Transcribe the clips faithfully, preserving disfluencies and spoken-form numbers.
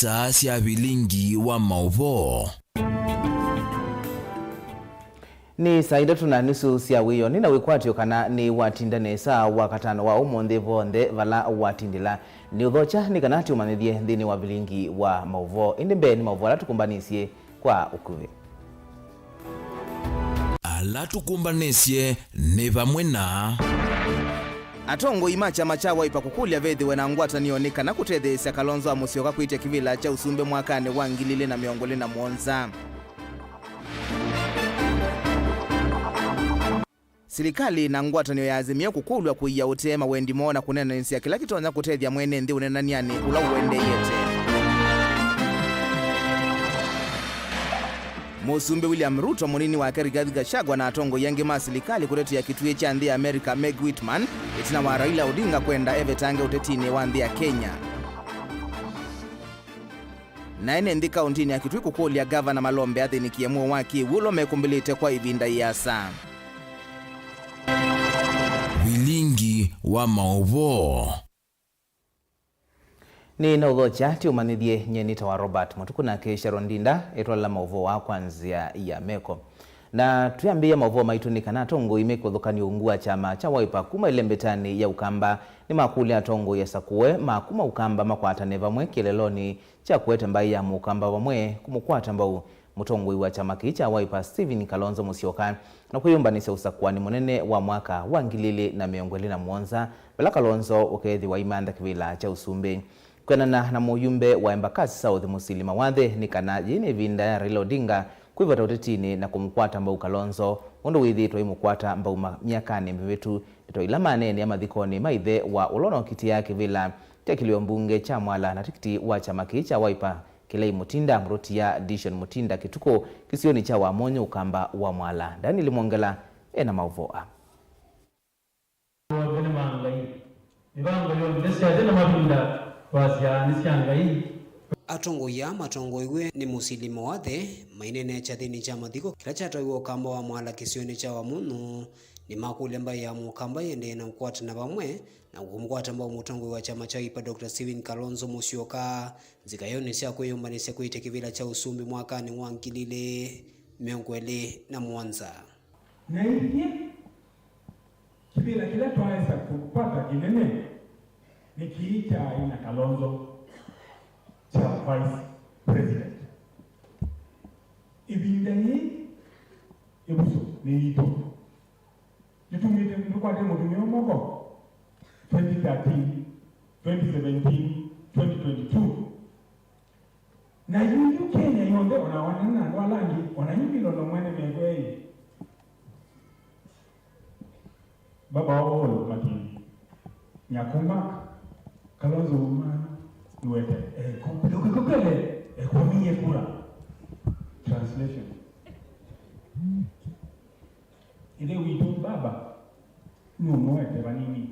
Saa sya vilingi wa maũvoo. Nĩ saa itatũ na nusu sya wĩoo, nĩ na wĩkwatyo kana nĩ watinda nesa wakatano wa ũmũnthĩ vonthe vala watindĩla. Nĩ ũthokya nĩ kana tũmanyĩthye nthĩnĩ wa vilingi wa maũvoo. Ĩndĩ mbee nĩ maũvoo ala tũkũmbanĩsye kwa ũkuvĩ. Ala tũkũmbanĩsye nĩ vamwe na. Atongoi ma kyama kya Wiper kũkũlya vethĩwe na ngwatanĩo nĩ kana kũtetheesya Kalonzo wa Musyoka kwĩtya kĩvĩla kya ũsumbĩ mwakanĩ wa ngili ilĩ na mĩongo ĩlĩ na mũonza. Silikalĩ na ngwatanĩo ya Azimio kũkũlw'a kũia ũtee mawendi moo na kũneenanĩsya kĩla kĩtonya kũtethya mwene nthĩ ũneenany'anĩ ũla ũendeeie tene. Mũsumbĩ William Ruto, mũnini wake Rigathi Gachagua na atongoi angĩ ma silikalĩ kũtetea kĩtuĩ kya nthĩ ya America Meg Whitman ĩtina wa Raila Odinga kwenda evetange ũtetinĩ wa nthĩ ya Kenya. Na ene nthĩ kaũntĩnĩ ya Kitui kũkũlya ngavana malombe athĩnĩkĩe mũo wa kĩw'ũ ũla mekũmbĩlĩte kwa ĩvinda ĩasa. Vilingi wa maũvoo. Nĩ na ũthokya tũmanyĩthye nyie nĩ ta wa Robert Mũtuku nake Sharon Ndinda etwalela maũvoo aa kwa nzĩa ya meko. Na twĩambĩĩa maũvoo maitũ nĩ kana atongoi mekũthũkany'a ungu wa kyama kya Wiper kuma ĩlembetanĩ ya Ũkamba nĩmakũlya atongoi asakũe ma kuma Ũkamba makwatane vamwe kĩeleelonĩ kya kũete mbaĩ ya Mũkamba vamwe kũmũkwata mbau mũtongoi wa kyama kĩĩ kya Wiper Stephen Kalonzo Musyoka na kwĩyũmbanĩsya ũsakũanĩ mũnene wa mwaka wa ngili ilĩ na mĩongo ĩlĩ na mũonza, vala Kalonzo ũkeethĩwa aimantha kĩvĩla kya ũsumbĩ. Kwĩanana na mũyumbe wa Embakasi South Mũsili Mawathe, nĩ kana yĩĩ nĩ ĩvinda ya Raila Odinga kwĩvata ũtetinĩ na kũmũkwata mbau Kalonzo ũndũ wĩthĩĩtwe aimũkwata mbau ma-, myakanĩ mĩvĩtu. Ndeto ila maneenea mathikonĩ ma ĩthe wa ũla ũnokitĩaa kĩvĩla kya kĩlĩo mbunge kya Mwala na tikiti wa kyama kĩĩ kya Wiper, Kĩlei Mũtinda, Mũrũtia Dishon Mũtinda Kĩtukũ, kĩsionĩ kya Wamonyo, Ũkamba wa Mwala. Daniel Mwongela ena maũvoo aa. Onthe nĩ ma Ngai. Mĩvango yonthe sya thĩ na mavinda twasyaa nĩ sya Ngai. Atongoi aa matongoiw'e nĩ Mũsili Mawathe maineenea kyathĩnĩ kya mathiko kĩla kyatwaiwe Ũkamba wa Mwala kĩsionĩ kya Wamunyu. Nĩmakũlya mbaĩ ya Mũkamba ĩendee na kũkwatana vamwe na kũmũkwata mbau mũtongoi wa kyama kya Wiper Doctor Stephen Kalonzo Musyoka nzikayonĩ sya kwĩyũmbanĩsya kwĩtya kĩvĩla kya ũsumbĩ mwakanĩ wa ngili ilĩ mĩongo ĩlĩ na mũonza. Na ithyĩ, kĩvĩla kĩla twaesa kũkwata kĩnene nĩ kĩĩ kyaĩ na Kalonzo kya Vice President. Ĩvinda yĩĩ, ĩvuso nĩ yitũ. Nĩtumĩte, nĩtũkwatĩe mũtumĩa ũũ moko twenty thirteen, twenty seventeen, twenty twenty-two. Na yu, yu Kenya yonthe, ona wanene na andũ ala angĩ, ona yu Milolo mwene mĩako ĩĩ. Baba wao Uhuru Matindi. Nyakuma, Kalonzo Umana, niwete, eh, ko-, kukele, eh, kwamiye kura. Translation. Ĩthe witũ baba, nũmũete vanini.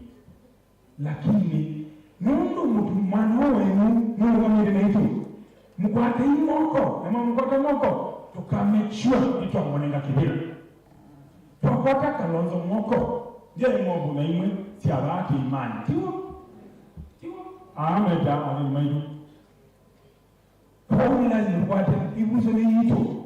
Lakini, nũndũ mũtu-, mwana ũũ wenyu nũũrũgamĩte naitũ, mũkwatei moko, na mwamũkwata moko, tũka make sure nĩtwamũnenga kĩvĩla. Twakwata Kalonzo moko, ndyai ng'ombo na imwe sya vaa kĩĩmanĩ. Tiw'o? Tiw'o? Aa meta athĩni maitũ. Kwoou nĩ lazima tũkwate ĩvuso nĩ yitũ.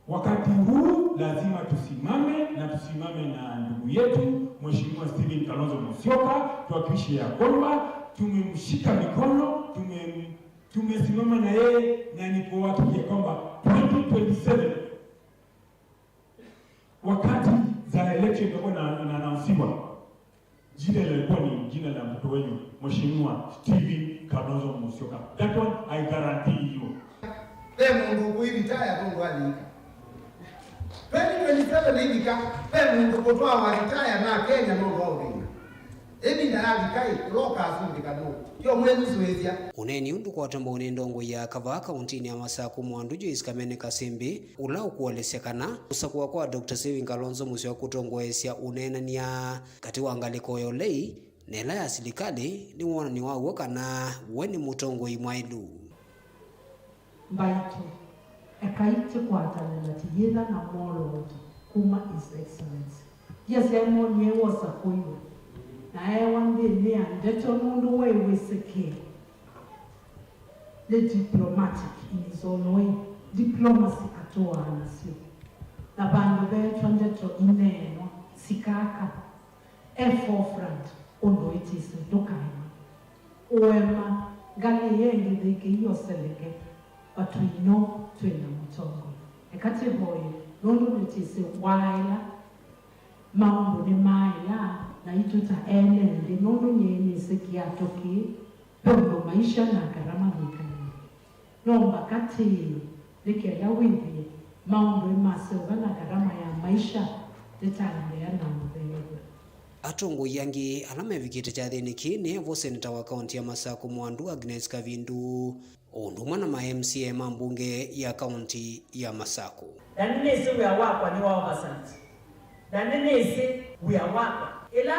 Wakati huu lazima tusimame na tusimame na ndugu yetu Mheshimiwa Stephen Kalonzo Musyoka, tuhakikishe ya kwamba tumemshika mikono, tume-, tumesimama na yeye, na nikuhakikishia kwamba twenty twenty-seven wakati za election itakuwa na, na, inaannouncewa, jina lilikuwa ni jina la mtoto wenyu, Mheshimiwa Stephen Kalonzo Musyoka. That one I guarantee you. Ve mũndũ ũkũi retire tondũ alika. Twenty twenty-seven ĩlika, ve mũndũ kũtwawa retire na Kenya nũndũ wa ũthĩna. Ĩvinda yalika ĩ, ũla ũkasumbĩka nũũ? Yo mwĩthusũĩsya. Ũneeni ũũ ndũkwatwa mbau nĩ ndongoi ya kavaa kaũntĩnĩ ya Masakũ Mwandu Joyce Kamene Kasimbi, ũla ũkũelesya kana kũsakũa kwa Doctor Stephen Kalonzo Musyoka kũtongoesya ũneenany'a katĩ wa ngalĩko ya ũlei na ĩla ya silikalĩ nĩ wonany'o wa w'o kana we nĩ mũtongoi mwaĩlu. Mbaitũ, ekai tũkwatane na tũyĩtha na mwolooto kuma His Excellency. Yesya emonie wosakũiwe na eewa nthĩnĩ ya ndeto nũndũ waĩ wĩsĩkĩe. Nĩ diplomatic in his own way. Diplomacy atũaa nasyo. Na vandũ veetwa ndeto ineenwa, sikaka e forefront ũndũ ĩtĩsĩ ndũkaema. Ũema, ngalĩ ĩngĩ thĩkĩ ioseleke, but we know twĩ na mũtongoi. Eka tĩvoye, nũndũ nĩtĩsĩ waĩla maũndũ nĩmaaĩla, naitũ ta ene nthĩ, nũndũ nyie nĩsĩ kĩato kĩĩ, ve ũndũ maisha na ngarama yĩkalile. No mbakatĩĩe nĩ kenda wĩthĩe maũndũ nĩmaseũva na ngarama ya maisha nĩtaendeea na mũtheew'a. Atongoi angĩ ala mevikĩte kyathĩnĩ kĩĩ nĩ vo seneta wa kaunti ya Masakũ Mwandu Agnes Kavindu, o ũndũ ũmwe na ma M C A ma mbunge ya kaunti ya Masakũ. Na nĩnĩsĩ wĩa wakwa nĩ wa oversight. Na nĩnĩsĩ wĩa wakwa. Ĩla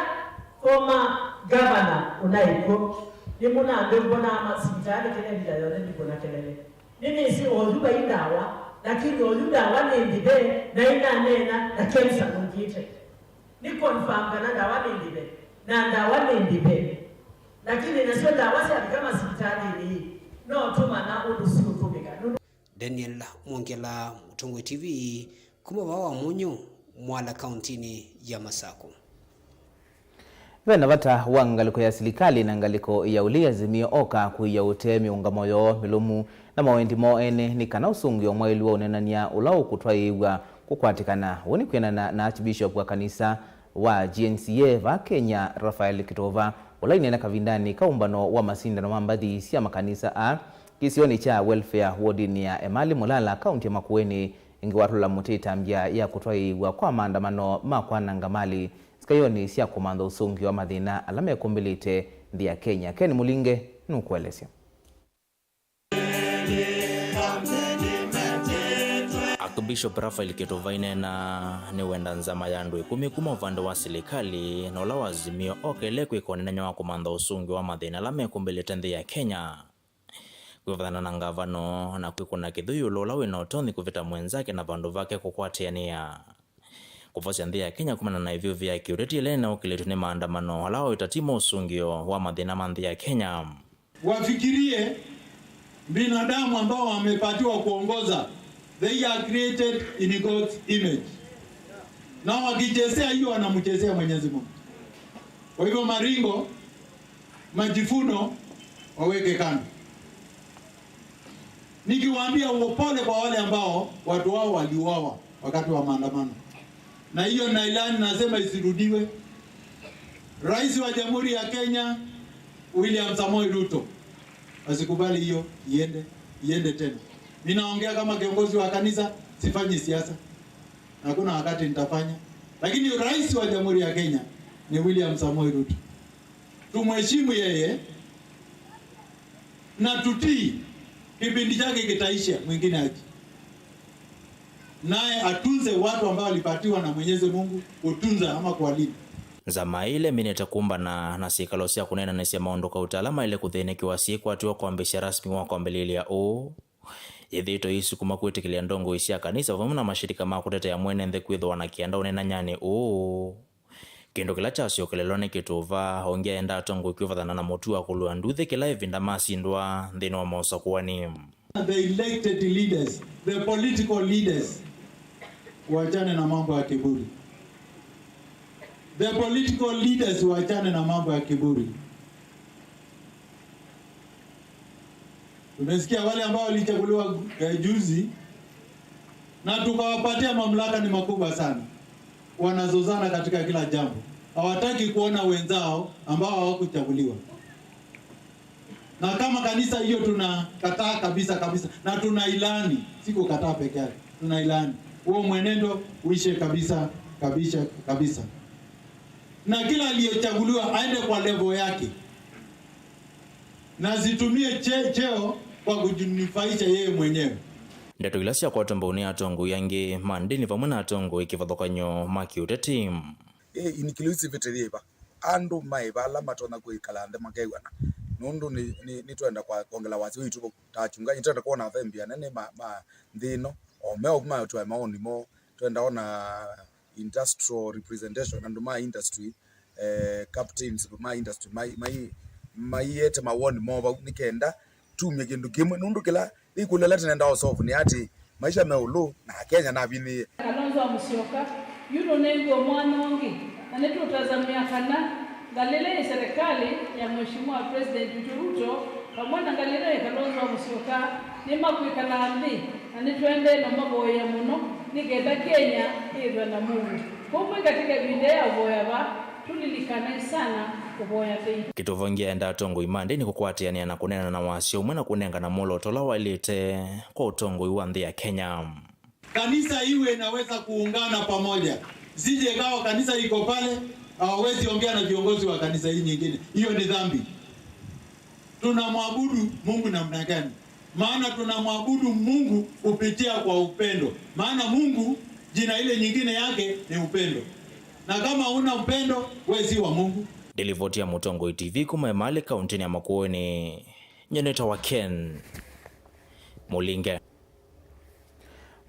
former governor ũnaĩ kw'o, nĩmũnambĩ mbonaa masivitalĩ kĩla ĩvinda yonthe ndikũna kelele. Nĩnĩsĩ oyu vai ndawa, lakini oyu ndawa nĩ ndive, na ĩnaneena na cancer nũkĩte. Nĩ confirm kana ndawa nĩ ndive, na ndawa nĩ ndive. Lakini nasyo ndawa syavika masivitalĩnĩ, no tũmana ũndũ siũtũmĩka. Nũndũ Daniel Mwongela, Mũtongoi T V, kuma vaa Wamunyu, Mwala, kauntinĩ ya Masakũ. Ve na vata wa ngalĩko ya silikalĩ na ngalĩko ya ũlei Azimio oka kũia ũtee mĩũngamo yoo mĩlũmu na mawendi moo ene nĩ kana ũsũngĩo mwaĩlu wa ũneenany'a ũla ũkũtwaĩĩw'a kũkwatĩkana. Ũu nĩ kwĩanana na Archbishop wa kanisa wa G N C A vaa Kenya, Raphael Kĩtũva, ũla aineena kavindanĩ ka ũmbano wa masindano ma mbathi sya makanisa aa kĩsionĩ kya Welfare wodinĩ ya Emali Mulala, kaunti ya Makueni, ĩngĩ watũla mũtĩ ĩtambya ya kũtwaĩĩw'a kwa maandamano ma kwananga malĩ sikayonĩ sya kũmantha ũsũngĩo wa mathĩna ala mekũmbĩlĩte nthĩ ya Kenya. Ken Mũlinge nũkũelesya. Archbishop Raphael Kĩtũva aineena nĩwenda nzama ya andũ ĩkũmi kuma ũvande wa silikalĩ na ũla wa Azimio okele kwĩka ũneenany'a wa kũmantha ũsũngĩo wa mathĩna ala mekũmbĩlĩte nthĩ ya Kenya. Kwĩvathana na ngavano na kwĩkũna kĩthũ ĩũlũ ũla wĩ na ũtonyi kũvĩta mwenzake na vandũ vake kũkwatĩanĩa. Kũvosya nthĩ ya Kenya kumana na ĩvyũvĩ ya kĩũteti ĩla ĩnaũkĩlĩtw'e nĩ maandamano ala wawĩta ti ma ũsũngĩo wa mathĩna ma nthĩ ya Kenya. Wafikirie binadamu ambao wamepatiwa kuongoza, they are created in God's image. Na wakichezea hiyo, wanamchezea Mwenyezi Mungu. Kwa hivyo, maringo, majivuno waweke kando. Nikiwaambia upole kwa wale ambao watu wao waliuawa wakati wa maandamano. Na hiyo na ilani nasema isirudiwe. Rais wa Jamhuri ya Kenya, William Samoei Ruto, asikubali hiyo iende, iende tena. Mimi naongea kama kiongozi wa kanisa, sifanyi siasa. Hakuna wakati nitafanya. Lakini rais wa Jamhuri ya Kenya ni William Samoei Ruto. Tumheshimu yeye na tutii. Kipindi chake kitaisha, mwingine aje. Naye atunze watu ambao walipatiwa na Mwenyezi Mungu kutunza ama kuwalinda. Nzama ĩla ĩminĩte kũmbana na syĩkalo sya kũneenanĩsya maũndũ kauta ala maĩle kũthĩnĩkĩwa syĩkwatiwa kwambĩsya rasmi wa kwambĩlĩlya ũũ. Yĩthĩĩtwe ĩisukuma kwĩtĩkĩlya ndongoi sya kanisa vamwe na mashirika ma kũtetea mwene nthĩ kwĩthĩwa na kĩanda ũneenanyanĩ ũũ. Kĩndũ kĩla kyasyokelelwa nĩ Kĩtũva, ũngĩ aenda atongoi kwĩvathana na mũtuo wa kũlũa nduthi kĩla ĩvinda masindwa nthĩnĩ wa mosakũani. The elected leaders, the political leaders, waachane na mambo ya kiburi. The political leaders waachane na mambo ya kiburi. Tumesikia wale ambao walichaguliwa, eh, juzi na tukawapatia mamlaka ni makubwa sana. Wanazozana katika kila jambo. Hawataki kuona wenzao ambao hawakuchaguliwa. Na kama kanisa hiyo tunakataa kabisa kabisa, na tunailani, si kukataa peke yake, tunailani. Huo mwenendo uishe kabisa, kabisa, kabisa. Na kila aliyechaguliwa aende kwa level yake. Na asitumie che-, cheo kwa kujinufaisha yeye mwenyewe. Ndeto ila syakwatwa mbau nĩ atongoi angĩ ma ndĩni vamwe na atongoi kĩvathũkany'o ma kĩũteti. Ĩ inclusivity yĩva? Andũ maĩ vala matonya kwĩkala nthĩ makew'ana. Nũndũ nĩ, nĩ, nĩtwenda kwa, kwongela wasya witũ vau ta achungaji, nĩtwenda kwona athembi anene ma, ma nthĩ ĩno, o me ovu matwae maoni moo. Twenda ona industrial representation, andũ ma industry, eh, captains ma industry, mai, mai, maiete mawoni moo vau, nĩ kenda tumye kĩndũ kĩmwe, nũndũ kĩla ĩkũlyo ĩla tũnendaa ũsolve nĩ atĩ maisha me ũlũ na Akenya navinyĩĩe. Kalonzo wa Musyoka, yu nũnengiwe mwanya ũngĩ, na nĩtũũtazamĩa kana ngalĩle yĩ serikali ya Mheshimiwa President witũ Ruto vamwe na ngalĩle yĩ Kalonzo wa Musyoka nĩmakwĩkala nthĩ, na nĩtũendee na mavoya mũno nĩ kenda Kenya ĩthwe na mũuo. Kwoou mwĩ katika ĩvinda ya ũvoya vaa, tũlilikanai sana kũvoya tei. Kĩtũvongia enda atongoi ma ndĩni kũkwatĩanĩa na kũneena na wasya ũmwe na kũnengana mwolooto ũla waĩlĩte kwa ũtongoi wa nthĩ ya Kenya. Kanisa iwe inaweza kuungana pamoja. Isije ikawa kanisa iko pale, hawawezi ongea na viongozi wa kanisa hii nyingine. Hiyo ni dhambi. Tunamwabudu Mungu namna gani? Maana tunamwabudu Mungu kupitia kwa upendo. Maana Mungu, jina ile nyingine yake ni upendo. Na kama huna upendo, wewe si wa Mungu. Nĩ livoti ya Mũtongoi T V kuma Emali, kaunti-inĩ ya Makueni, nyeneta wa Ken Mũlinge.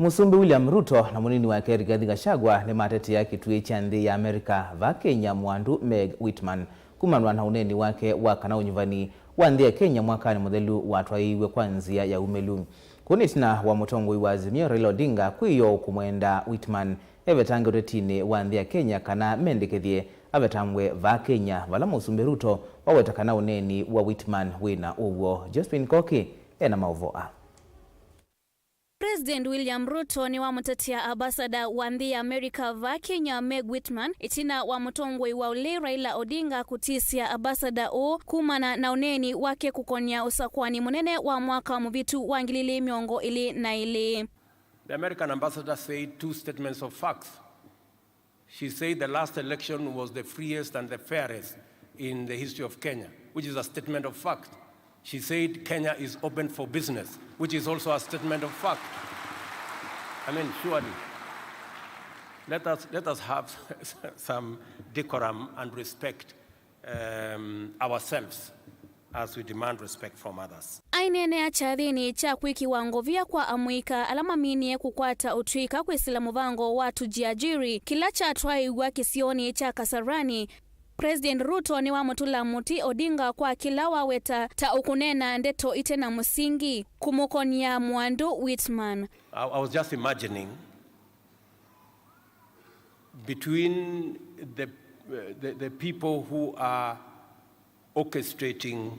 Mũsumbĩ William Ruto na mũnini wake Rigathi Gachagua nĩmatetea kĩtuĩ kya nthĩ ya Amerika va Kenya mwandu Meg Whitman kumanwa na ũneeni wake wa kana ũnyuvani wa nthĩ ya Kenya mwakanĩ mũthelu watwaĩiw'e kwa nzĩa ya umĩlu. Kũu nĩ ĩtina wa mũtongoi wa Azimio Raila Odinga kwĩyoo kũmwenda Whitman evetange ũtetinĩ wa nthĩ ya Kenya kana mendekethye avetangwe vaa Kenya, vala Mũsumbĩ Ruto waweta kana ũneeni wa Whitman wĩna ũw'o. Josephine Koki ena maũvoo aa. President William Ruto nĩwamũtetea ambassador wa nthĩ ya America vaa Kenya, Meg Whitman, ĩtina wa mũtongoi wa ũlĩ Raila Odinga kũtĩsya ambassador ũũ kumana na ũneeni wake kũkony'a ũsakũani mũnene wa mwaka mũvĩtu wa ngili ilĩ mĩongo ĩlĩ na ĩlĩ. The American ambassador said two statements of facts. She said the last election was the freest and the fairest in the history of Kenya, which is a statement of fact. She said Kenya is open for business, which is also a statement of fact. I mean, surely, let us, let us have some decorum and respect, um, ourselves as we demand respect from others. Aineenea kyathĩnĩ kya kwĩkĩwa ngovia kwa amũika ala maminie kũkwata ũtw'ĩka kwĩsĩla mũvango wa Tujiajiri, kĩla kyatwaĩw'a kĩsionĩ kya Kasarani, President Ruto nĩwamũtũla mũtĩ Odinga kwa kĩla waweta ta ũkũneena ndeto ite na mũsingi kũmũkony'a mwandu Whitman. I, I was just imagining between the, uh, the, the people who are orchestrating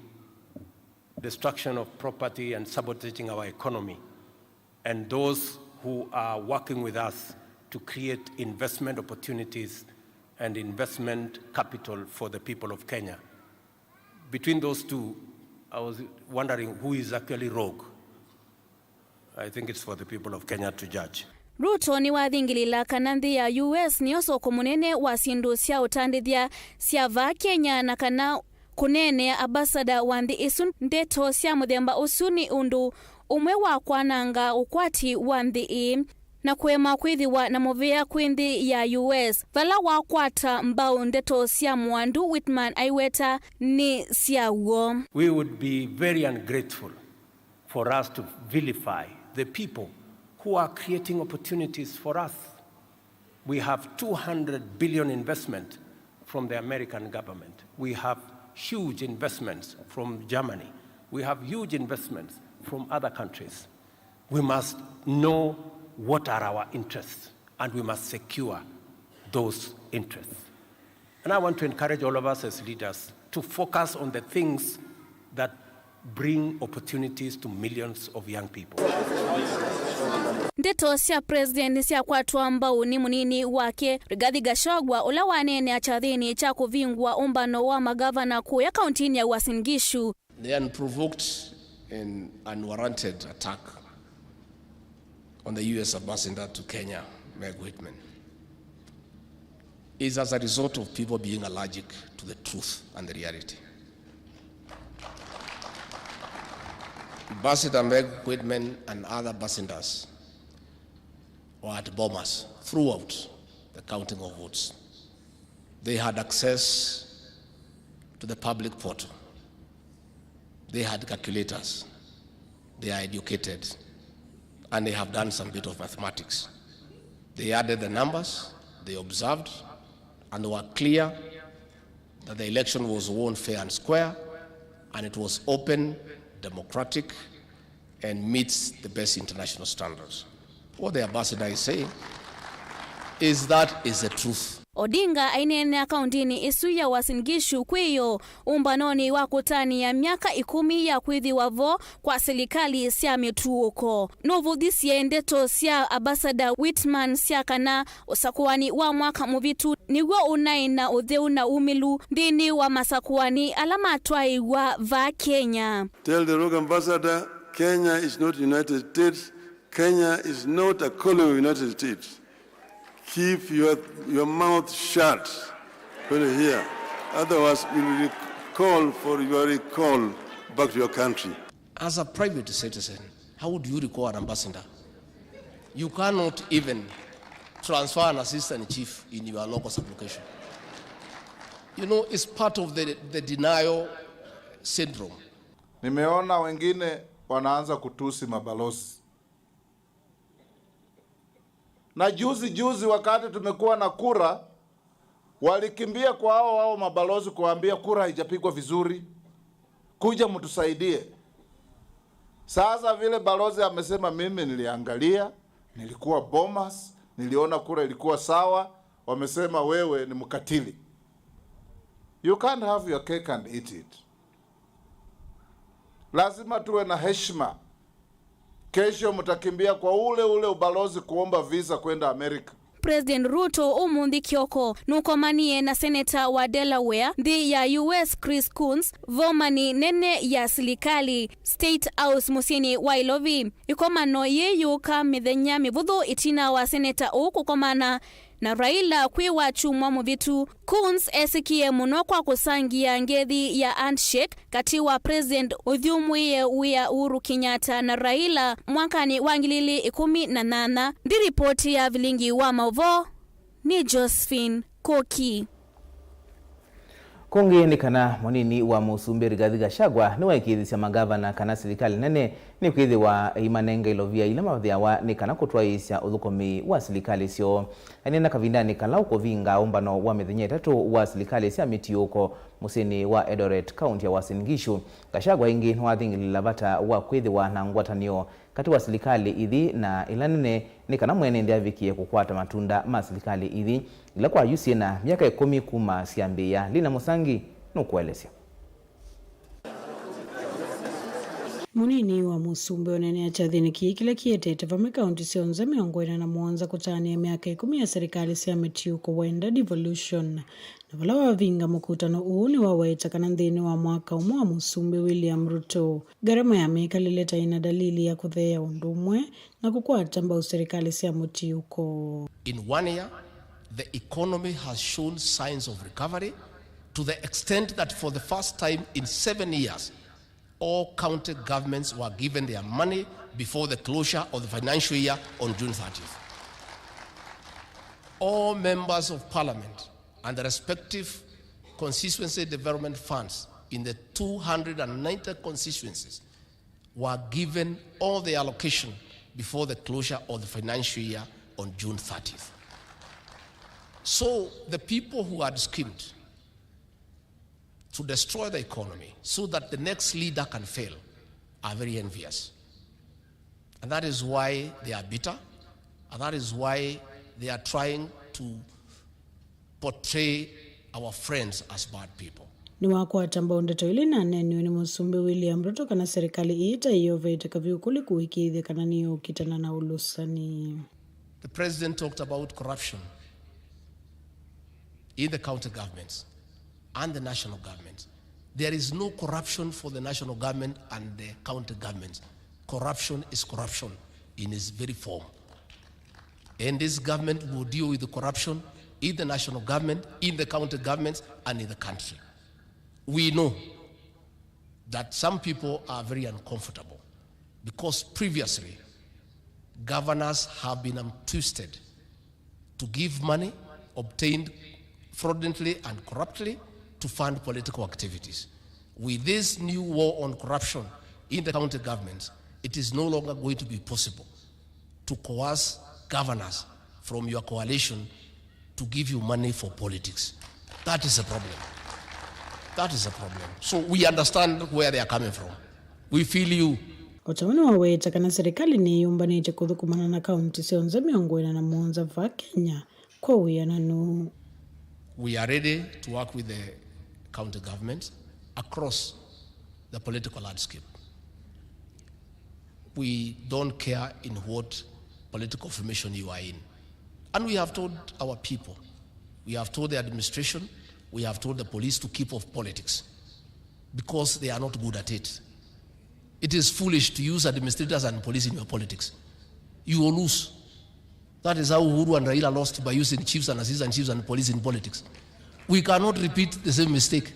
destruction of property and sabotaging our economy, and those who are working with us to create investment opportunities and investment capital for the people of Kenya. Between those two, I was wondering who is actually rogue. I think it's for the people of Kenya to judge. Ruto nĩwathingĩlĩla kana nthĩ ya U S nĩyo soko mũnene wa syĩndũ sya ũtandĩthya sya vaa Kenya, na kana kũneenea ambassador wa nthĩ ĩsu ndeto sya mũthemba ũsu nĩ ũndũ ũmwe wa kwananga ũkwati wa nthĩ ĩĩ na kũema kwĩthĩwa na mũvea kwĩ nthĩ ya U S, vala wakwata mbau ndeto sya mwandu Whitman aiweta nĩ sya w'o. We would be very ungrateful for us to vilify the people who are creating opportunities for us. We have two hundred billion investment from the American government. We have huge investments from Germany. We have huge investments from other countries. We must know what are our interests, and we must secure those interests. And I want to encourage all of us as leaders to focus on the things that bring opportunities to millions of young people. Ndeto sya president nĩsyakwatwa mbau nĩ mũnini wake Rigathi Gachagua, ũla waneenea kyathĩnĩ kya kũvingũa ũmbano wa magavana kũya kauntinĩ ya Uasin Gishu. The unprovoked and unwarranted attack on the U S ambassador to Kenya, Meg Whitman, is as a result of people being allergic to the truth and the reality. Ambassador Meg Whitman and other ambassadors were at Bomas throughout the counting of votes. They had access to the public portal. They had calculators. They are educated. And they have done some bit of mathematics. They added the numbers, they observed, and they were clear that the election was won fair and square, and it was open democratic, and meets the best international standards. What the ambassador is saying is that is the truth. Odinga aineenea kaũntĩnĩ ĩsu ya Uasin Gishu kwĩyo ũmbanonĩ wa kũtanĩa myaka ĩkũmi ya kwĩthĩwa vo kwa silikalĩ sya mĩtuũko. Nũvũthisye ndeto sya Ambassador Whitman sya kana ũsakũani wa mwaka mũvĩtu nĩw'o ũnaĩ na ũtheu na umĩlu nthĩnĩ wa masakũani ala matwaĩĩw'a vaa Kenya. Tell the rogue ambassador, Kenya is not United States. Kenya is not a colony of United States. Keep your, your mouth shut when you hear. Otherwise, we will call for your recall back to your country. As a private citizen, how do you recall an ambassador? You cannot even transfer an assistant chief in your local sub-location. You know, it's part of the, the denial syndrome. Nimeona wengine wanaanza kutusi mabalozi. Na juzi juzi, wakati tumekuwa na kura, walikimbia kwa hao wao mabalozi kuambia kura haijapigwa vizuri, kuja mtusaidie. Sasa vile balozi amesema, mimi niliangalia, nilikuwa Bomas, niliona kura ilikuwa sawa, wamesema wewe ni mkatili. You can't have your cake and eat it. Lazima tuwe na heshima. Kesho mtakimbia kwa ule ule ubalozi kuomba visa kwenda Amerika. President Ruto ũmũnthĩ kĩoko nũkomanie na seneta wa Delaware nthĩ ya U S Chris Coons vomani nene ya silikalĩ, State House, mũsyĩnĩ wa Nairobi. Ĩkomano yĩĩ yũka mĩthenya mĩvũthũ ĩtina wa seneta ũũ kũkomana na Raila kwĩ wakyumwa mũvĩtu. Coons esĩkĩe mũno kwa kũsangĩa ngethi ya handshake katĩ wa President ũthyũmũĩe wĩa Uhuru Kenyatta na Raila mwakanĩ wa ngili ili ikũmi na nyanya. Nthĩ ripoti ya vilingi wa maũvoo nĩ Josephine Koki. Kũngĩ nĩ kana mũnini wa mũsumbĩ Rigathi Gachagua nĩwaĩkĩĩthisya mangavana kana silikalĩ nene nĩkwĩthĩwa ĩimanenga ilovia ila mavũthĩawa nĩ kana kũtwaĩĩsya ũthũkũmi wa silikalĩ syoo. Aineena kavindanĩ kala ũkũvinga ũmbano wa mĩthenya ĩtatũ wa silikalĩ sya mĩtiũko mũsyĩnĩ wa Eldoret, kaunti ya Uasin Gishu, Gachagua ĩngĩ nĩwathingĩlĩĩla vata wa kwĩthĩwa na ngwatanĩo katĩ wa silikalĩ ithi na ila nene nĩ kana mwene nthĩ avikĩe kũkwata matunda ma silikalĩ ithi ila kwa yu syĩ na myaka ĩkũmi kuma syambĩĩa. Lina Mũsangi nũkũelesya. Mũnini wa mũsumbĩ oneenea kyathĩnĩ kĩĩ kĩla kĩetete vamwe kaũntĩ syonthe mĩongo ĩna na mũonza kũtanĩa myaka ĩkũmi ya silikalĩ sya mĩtiũko, wenda devolution. Na vala wavinga mũkutano ũũ nĩwaweta kana nthĩnĩ wa mwaka ũmwe wa mũsumbĩ William Ruto, ngarama ya mĩkalĩle ta ĩna dalili ya kũtheea ũndũ ũmwe na kũkwata mbau silikalĩ sya mũtiũko. In one year, the economy has shown signs of recovery to the extent that for the first time in seven years, all county governments were given their money before the closure of the financial year on June thirtieth. All members of parliament and the respective constituency development funds in the two hundred and ninety constituencies were given all the allocation before the closure of the financial year on June thirtieth. So the people who had schemed to destroy the economy so that the next leader can fail are very envious. And that is why they are bitter, and that is why they are trying to portray our friends as bad people. Nĩwakwata mbau ndeto ila inaneeniwe nĩ Mũsumbĩ William Ruto kana serikali ĩĩ ta ĩyoveete kavyũ kũlĩ kũĩkĩĩthya kana nĩyũkitana na ũlũsani. The president talked about corruption in the county governments and the national government. There is no corruption for the national government and the county government. Corruption is corruption in its very form. And this government will deal with the corruption in the national government, in the county governments, and in the country. We know that some people are very uncomfortable because previously governors have been um, twisted to give money obtained fraudulently and corruptly to fund political activities. With this new war on corruption in the county governments, it is no longer going to be possible to coerce governors from your coalition to give you money for politics. That is a problem. That is a problem. So we understand where they are coming from. We feel you. O ta ũu nĩwaweta kana serikali nĩyũmbanĩtye kũthũkũmana na kaunti syonthe mĩongo ĩna na mũonza va Kenya kwa wĩananu. We are ready to work with the county government across the political landscape. We don't care in what political formation you are in. And we have told our people, we have told the administration, we have told the police to keep off politics because they are not good at it. It is foolish to use administrators and police in your politics. You will lose. That is how Uhuru and Raila lost, by using chiefs and assistant chiefs and police in politics. We cannot repeat the same mistake.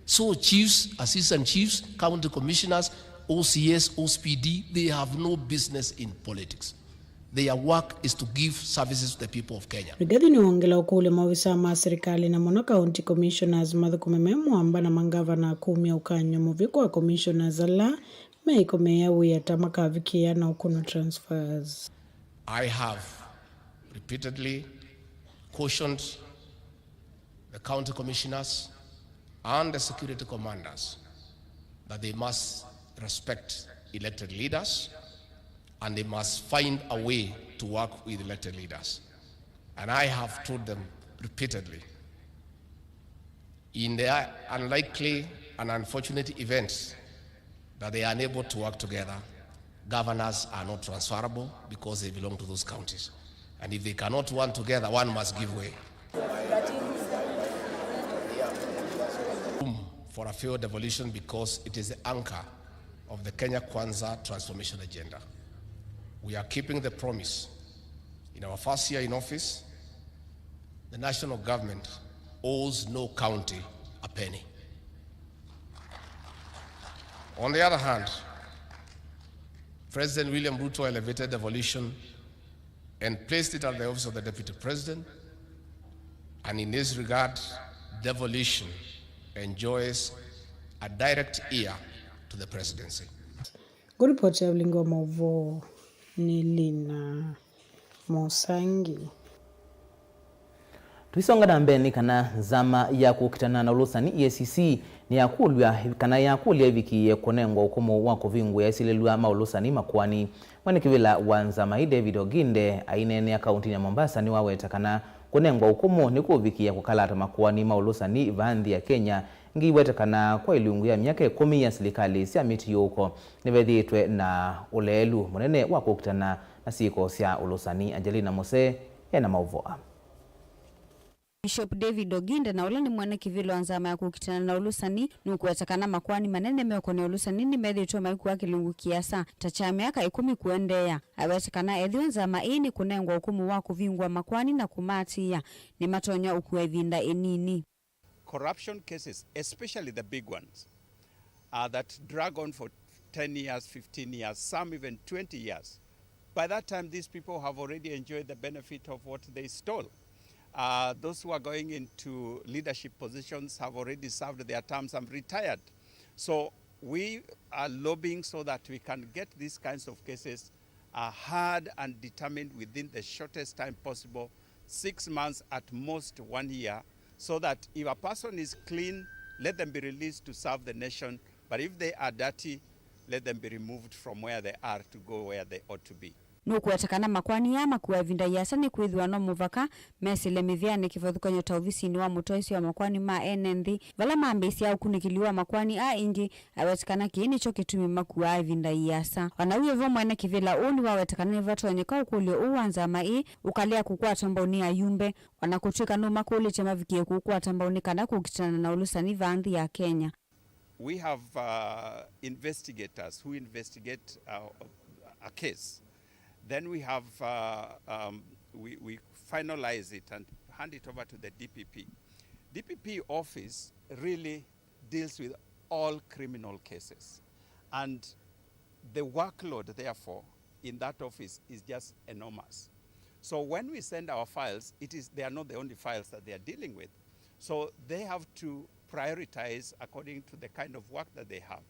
So chiefs, assistant chiefs, county commissioners, O C S, O C P D, they have no business in politics. Their work is to give services to the people of Kenya. Rigathi nĩwongela ũkũlya maovisaa ma serikali na mũno county commissioners mathũkũme me mũamba na mangavana kumya ũkany'o mũvyũ kwa commissioners ala meĩkomeea wĩa ta makavikĩĩa na ũkũnwa transfers. I have repeatedly cautioned the county commissioners and the security commanders that they must respect elected leaders and they must find a way to work with elected leaders. And I have told them repeatedly, in the unlikely and unfortunate events that they are unable to work together, governors are not transferable because they belong to those counties. And if they cannot work together, one must give way. Room for a failed devolution because it is the anchor of the Kenya Kwanza transformation agenda. We are keeping the promise. In our first year in office, the national government owes no county a penny. On the other hand, President William Ruto elevated devolution and placed it at the office of the Deputy President, and in this regard, devolution enjoys a direct ear to the presidency. Kũripoti ya Ulingi wa Mauvoo nĩ Lina Mũsangi. Tũisonga na mbee, nĩ kana nzama ya kũkitana na ũlũsani, E A C C, nĩyakũlw'a kana yakũlya ĩvikĩĩe kũnengwa ũkũmũ wa kũvingũĩa asilĩlw'a ma ũlũsani makoani. Mwene kĩvĩla wa nzama ii, David Oginde, aineenea kauntinĩ ya Mombasa, nĩwaweta kana kũnengwa ũkũmũ nĩkũũvikĩĩa kũkalata makoani ma ũlũsani vaa nthĩ ya Kenya, ngĩiweta kana kwa ilungu ya myaka ĩkũmi ya silikalĩ sya mĩtiũũko nĩvethĩĩtwe na ũleelu mũnene wa kũkitana na syĩko sya ũlũsani. Angelina Mose ena maũvoo aa. Bishop David Oginde, na ũla nĩ mwene kĩvĩlo wa nzama ya kũkitana na ũlũsani, nũkũweta kana makoani manene meũkonea ũlũsani nĩmethĩĩtwe maikua kĩlungu kĩasa ta kya myaka ĩkũmi kũendeea. Aweta kana ethĩwa nzama ĩĩ nĩkũnengwa ũkũmũ wa kũvingũa makoani na kũmaatĩĩa, nĩmatonya ũkua ĩvinda ĩnini. Corruption cases, especially the big ones, uh, that drag on for ten years, fifteen years, some even twenty years. By that time, these people have already enjoyed the benefit of what they stole. Uh, those who are going into leadership positions have already served their terms and retired. So we are lobbying so that we can get these kinds of cases uh, hard and determined within the shortest time possible, six months, at most one year, so that if a person is clean, let them be released to serve the nation, but if they are dirty, let them be removed from where they are to go where they ought to be. Nũkũweta kana makoani aa makuaa ĩvinda yĩasa nĩkwĩthĩwa no mũvaka mesĩle mĩvĩanĩ kĩvathũkany'o ta ovisinĩ wa mũtwaĩsya wa makoani ma ene nthĩ, vala mambĩĩsyaa ũkunĩkĩli wa makoani aa ĩngĩ. Aweta kana kĩĩ nĩkyo kĩtumi makuaa ĩvinda yĩasa. O na wĩ vo, mwene kĩvĩla ũũ nĩwaweta kana nĩvatonyeka ũkũlyo ũũ wa nzama ĩĩ ũkalea kũkwatwa mbau nĩ ayumbe, o na kũtw'ĩka nũmakũlĩtye mavikĩe kũũkwata mbau nĩ kana kũkitana na ũlũsani vaa nthĩ ya Kenya. We have uh, investigators who investigate uh, a case. Then we have, uh, um, we, we finalize it and hand it over to the D P P. D P P office really deals with all criminal cases. And the workload, therefore, in that office is just enormous. So when we send our files, it is, they are not the only files that they are dealing with. So they have to prioritize according to the kind of work that they have.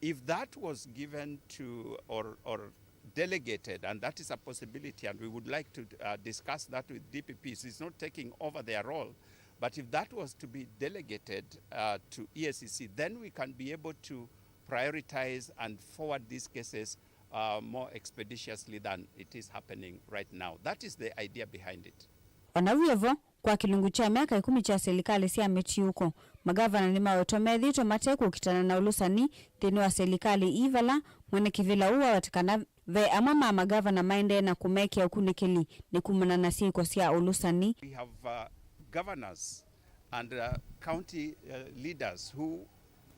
If that was given to or, or delegated, and that is a possibility, and we would like to uh, discuss that with D P Ps, it's not taking over their role, but if that was to be delegated uh, to E A C C, then we can be able to prioritize and forward these cases uh, more expeditiously than it is happening right now. That is the idea behind it. O na wĩ o vo, kwa kĩlungu kya myaka ĩkũmi kya silikalĩ sya mĩtiũko, magavana nĩmawetwa methĩĩtwe mate kũkitana na ũlũsani nthĩnĩ wa silikalĩ ii vala mwene kĩvĩla ũũ aweta kana ve amwe ma magavana maendee na kũmekĩa ũkunĩkĩli nĩ kumana na syĩko sya ũlũsani. We have uh, governors and uh, county uh, leaders who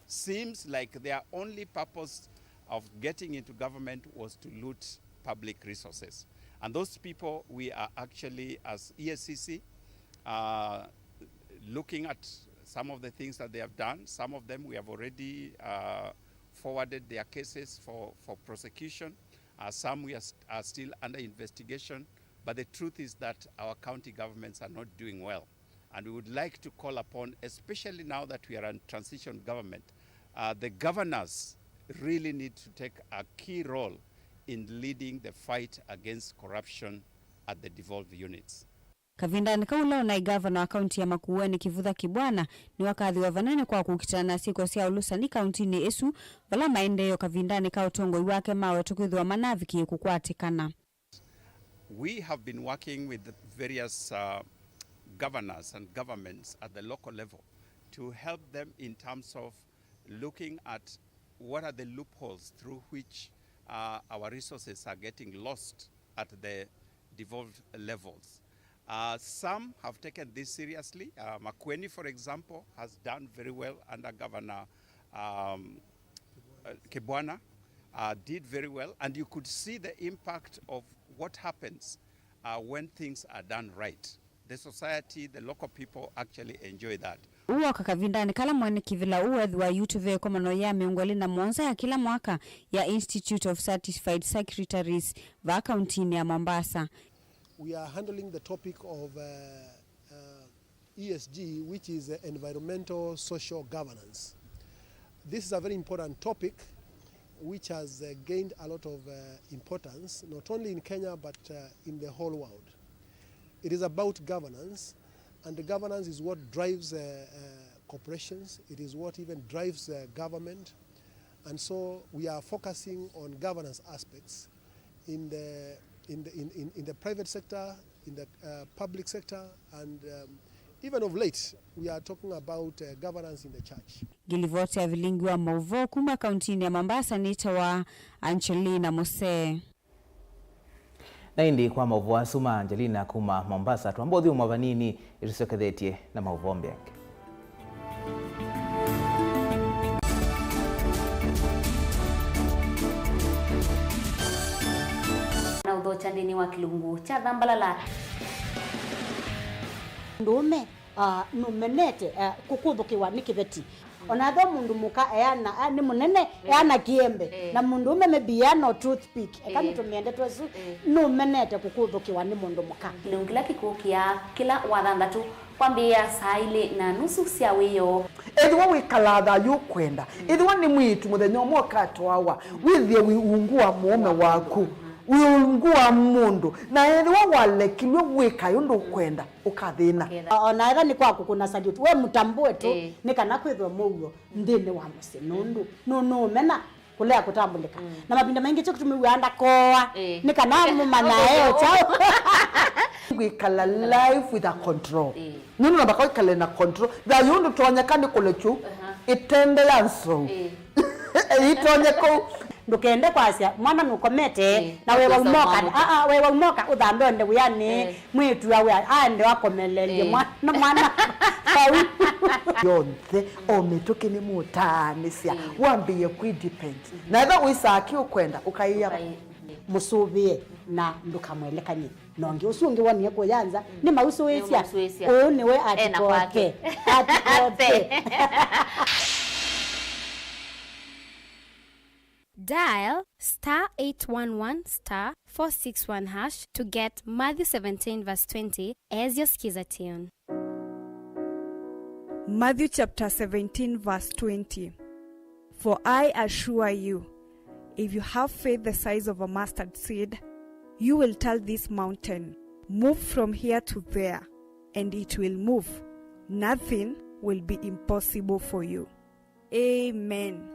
seems like their only purpose of getting into government was to loot public resources. And those people, we are actually, as E A C C, uh, looking at some of the things that they have done. Some of them we have already uh, forwarded their cases for, for prosecution. Uh, some we are, st- are still under investigation. But the truth is that our county governments are not doing well. And we would like to call upon, especially now that we are in transition government, uh, the governors really need to take a key role in leading the fight against corruption at the devolved units. Kavindanĩ kau ũla ũnaĩ ngavana wa kaunti ya Makueni Kivutha Kibwana nĩwakathiwa vanene kwa kũkitana na syĩko sya ũlũsani kauntinĩ ĩsu, vala maendeeo kavindanĩ ka ũtongoi wake mawetwe kwĩthĩwa manavikĩe kũkwatĩkana. We have been working with the various uh, governors and governments at the local level to help them in terms of looking at what are the loopholes through which uh, our resources are getting lost at the devolved levels. Uh, some have taken this seriously. Uh, Makueni, for example, has done very well under Governor um, uh, Kibwana, uh, did very well, and you could see the impact of what happens uh, when things are done right. The society, the local people actually enjoy that. Ũu woka kavindanĩ kala mwene kĩvĩla ũũ ethĩwa yu tũvee ĩkomano ya mĩongo ĩlĩ na mũonza ya kĩla mwaka ya Institute of Certified Secretaries vaa kauntinĩ ya Mombasa. We are handling the topic of uh, uh, E S G, which is uh, environmental social governance. This is a very important topic which has uh, gained a lot of uh, importance, not only in Kenya but uh, in the whole world. It is about governance, and the governance is what drives uh, uh, corporations, it is what even drives uh, government, and so we are focusing on governance aspects in the, in the, in, in, in the private sector, in the uh, public sector, and um, even of late we are talking about uh, governance in the church. Ngĩlivoti ya vilingi wa maũvoo kuma kauntinĩ ya Mombasa nĩtawa Angelina Musee. Na ĩndĩ kwa maũvoo asu ma Angelina kuma Mombasa, twamba ũthyũmũa vanini, ĩtũsyokethetye na maũvoo mbee angĩ. Na ũthokya nthĩnĩ wa kĩlungu kya thambalala. Mũndũũme ah, nũmenete ah, kũkũthũkĩwa nĩ kĩveti. O na ethĩwa mũndũ mũka eana ah, nĩ mũnene, eana kĩembe, na mũndũũme maybe eana o toothpick, eka nĩtũmĩe ndeto ĩsu, nũmenete kũkũthũkĩwa nĩ mũndũ mũka. Kĩlungu kĩla kĩkũkĩa kĩla Wathanthatũ kwambĩĩa saa ilĩ na nusu sya wĩoo. Ethĩwa wĩkalaa thayũ ũkwenda, ethĩwa nĩ mwĩĩtu mũthenya ũmwe ũkatwawa, wĩthĩe wĩ ungu wa mũũme waku, wĩ ungu wa mũndũ, na ethĩwa walekilw'e wĩkae ũndũ ũkwenda, ũkathĩna. O na ethĩwa nĩ kwa kũkũna salute, we mũtambũe tu, nĩ kana kwĩthwe mũuo nthĩnĩ wa mũsyĩ, nũndũ nũnũũmena kũlea kũtambũlĩka. Na mavinda maingĩ kyo kĩtumi wĩaa ndakooa nĩ kana mũmanyae o kyaũ. Kwĩkala life with a control. Nũndũ namba kwĩkale na control. Thayũ ndũtonyeka nĩ kũlekyu ĩtende ya nsou. Ĩitonyeka. Ndũkende kwasya mwana nũkomete na wewa umoka. Aa, wewa umoka ũthambe ũende wĩanĩ. Mwĩĩtu awe aende akomelelye mwana, mwana vau. Yonthe o mĩtũkĩ nĩmũtaanĩsya wambĩĩe kwĩ depend. Na ethĩwa wĩsaa kĩ ũkwenda ũkaĩa. Mũsũvĩe na ndũkamwelekany'e na ũngĩ. Ũsu ũngĩ wonie kũya nza nĩ mausũĩsya. Ũũ nĩwe atikote. Atikote. Dial star eight one one star four six one hash to get Matthew seventeen verse twenty as your Skiza tune. Matthew chapter seventeen verse twenty. For I assure you, if you have faith the size of a mustard seed, you will tell this mountain, move from here to there, and it will move. Nothing will be impossible for you. Amen.